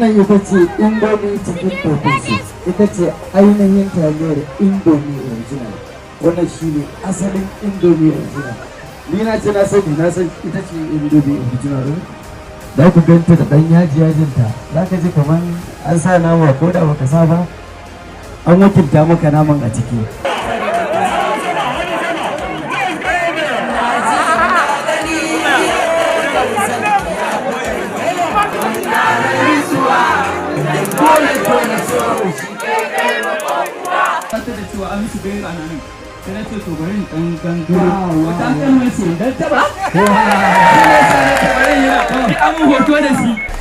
Wannan ita ce Indomie Chicken Pepper Soup, ita ce ainihin taliyar Indomie original. Wannan shine asalin Indomie original. Ni na ce na sani, na san ita ce Indomie original. Za ku ganta da ɗan yaji yajinta, za ka ji kamar an sa nama, ko da baka sa ba, an wakilta maka naman a ciki. Tabbatar da cewa an shiga yin nan, sai na ce to bari in dan gangaro wata kan mace dan taba, sai na ce bari in yi an mun hoto da shi.